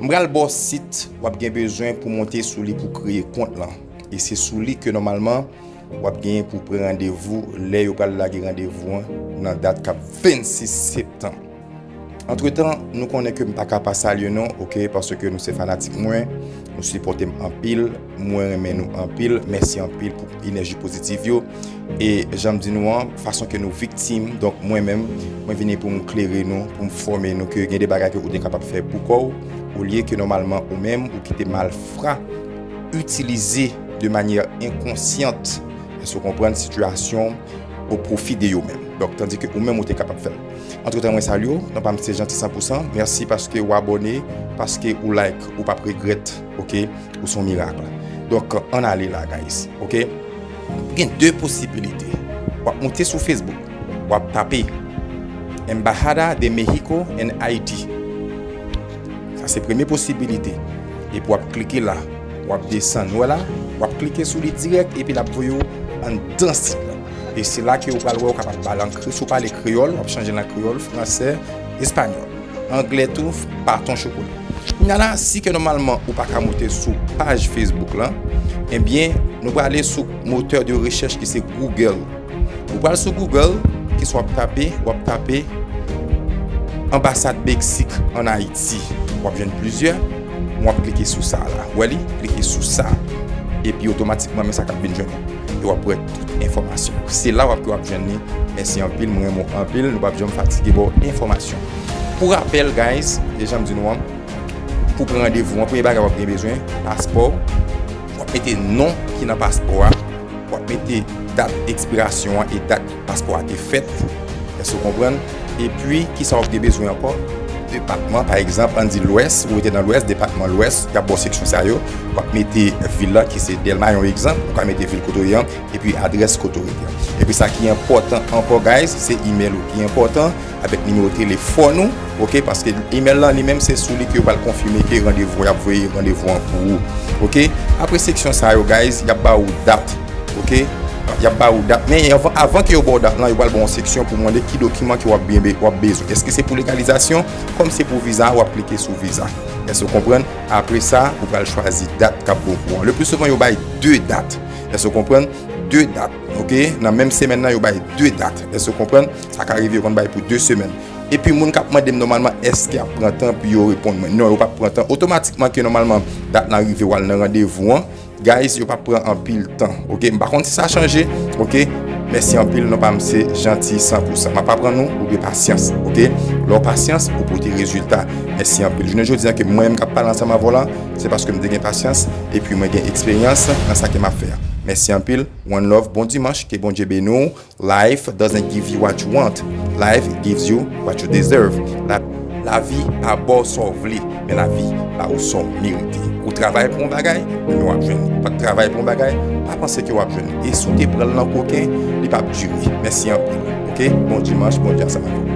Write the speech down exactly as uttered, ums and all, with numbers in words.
M pral ba w sit w ap gen bezwen pou w monte sou li pou w kreye kont lan. E se sou li ke nòmalman w ap genyen pou w pran randevou lè yo pral lage randevou an nan dat k ap vennsis septanm. Antretan, nou konnen ke m pa ka pa salye nou, oke, paske nou se fanatik mwen, nou sipòte m anpil, mwen renmen nou anpil, mèsi anpil pou enèji pozitiv yo. E jan m di nou an, fason ke nou viktim, donk mwen menm, mwen vini pou m klere nou, pou m fòme nou ke gen de bagay ke ou te kapab fè pou kò w, olye ke nòmalman ou menm ou kite malfra itilize de manyè enkonsyant, èske w konprann, sitiyasyon o pwofi de yo menm. Donk, tandi ke ou menm ou te kapab fè l. Antretan, mwen salye w, non pa m se Janti san pou san. Mèsi paske w abòne, paske ou like, ou p ap regrèt, oke? Ou se yon mirak. Donk, ann ale la, guys, oke? Gen de posibilite. W ap moute sou Facebook, w ap tape Embajada de México en Haití. Sa se premye posibilite. Epi w ap klike la, w ap desann, w wè la, w ap klike sou li dirèk, epi l ap voye w anndan sit lan. E se la ke ou pral wè ou kapab pale an kre-, si w pale kreyòl, w ap chanje l an kreyòl, fransè, espanyòl, anglè tou, baton chokola. Kounye a la, si ke nòmalman ou pa ka moute sou paj Facebook lan, ebyen, nou prale sou motè de rechèch ki se Google. Ou pral sou Google, kisa w ap tape? W ap tape Anbasad Meksik ann Ayiti. W ap jwenn plizyè. W ap klike sou sa la. Ou wè li? Klike sou sa. Epi otomatikman, men sa k ap vin jwenn ou. E w ap wè tout enfòmasyon. Se la w ap, w ap jwenn li. Mèsi anpil, mwen renmen w anpil. Nou p ap janm fatige ba w enfòmasyon. Pou rapèl, guys, e jan m di nou an, pou pran randevou an, premye bagay w ap gen bezwen, paspò. W ap mete non ki nan paspò a. W ap mete dat ekspirasyon an e dat paspò a te fèt. Èske w konprann? Epi, kisa w ap gen bezwen ankò? Depatman, pa egzanp, ann di Lwès, ou rete nan Lwès, depatman Lwès, y ap ba w seksyon sa yo. W ap mete vil la, ki se Dèlma, yon egzanp, ou ka mete vil kote w ye an, epi adrès kote w rete an. Epi sa ki enpòtan ankò, guys, se imèl ou ki enpòtan, avèk nimewo telefòn ou, oke, paske imèl lan li menm se sou li ke yo pral konfime ke randevou, y ap voye randevou an pou ou, oke. Apre seksyon sa yo, guys, y ap ba ou dat, oke, y ap ba ou dat, men avan, avan ke yo ba w dat lan, yo pral ba w yon seksyon pou mande ki dokiman ke w ap byen be-, w ap bezwen. Èske se pou legalizasyon? Kòm se pou viza, w ap klike sou viza. Èske w konprann? Apre sa, ou pral chwazi dat k ap bon pou ou an. Le pli souvan, yo bay de dat. Èske w konprann? De dat, oke? Nan menm semèn nan, yo bay de dat. Èske w konprann? Sa ka rive yo konn bay pou de semèn. Epi moun k ap mande m nòmalman èske y ap pran tan pou yo reponn mwen. Non, yo p ap pran tan. Otomatikman ke nòmalman dat lan rive, w al nan randevou an, guys, yo p ap pran anpil tan, oke? M pa konn si sa chanje, oke? Mèsi anpil, non pa m se Janti san pou san. M ap aprann ou, ou gen pasyans, oke? Lè w pasyans, ou pote rezilta. Mèsi anpil. Jounen jodi an ke mwen menm k ap pale ansanm avè w la, se paske m te gen pasyans, epi mwen gen eksperyans nan sa ke m ap fè a. Mèsi anpil, one love, bon dimanch, ke Bondye beni w. Life doesn't give you what you want. Life gives you what you deserve. La, lavi pa ba w sa w vle, men lavi ba ou sa w merite. Ou travay pou yon bagay, men w ap jwenn li. Ou pa t travay pou yon bagay, pa panse ke w ap jwenn li. E si w te pran l nan koken, li p ap dire. Mèsi anpil. Oke? Bon dimanch, Bondye ansanm avè w.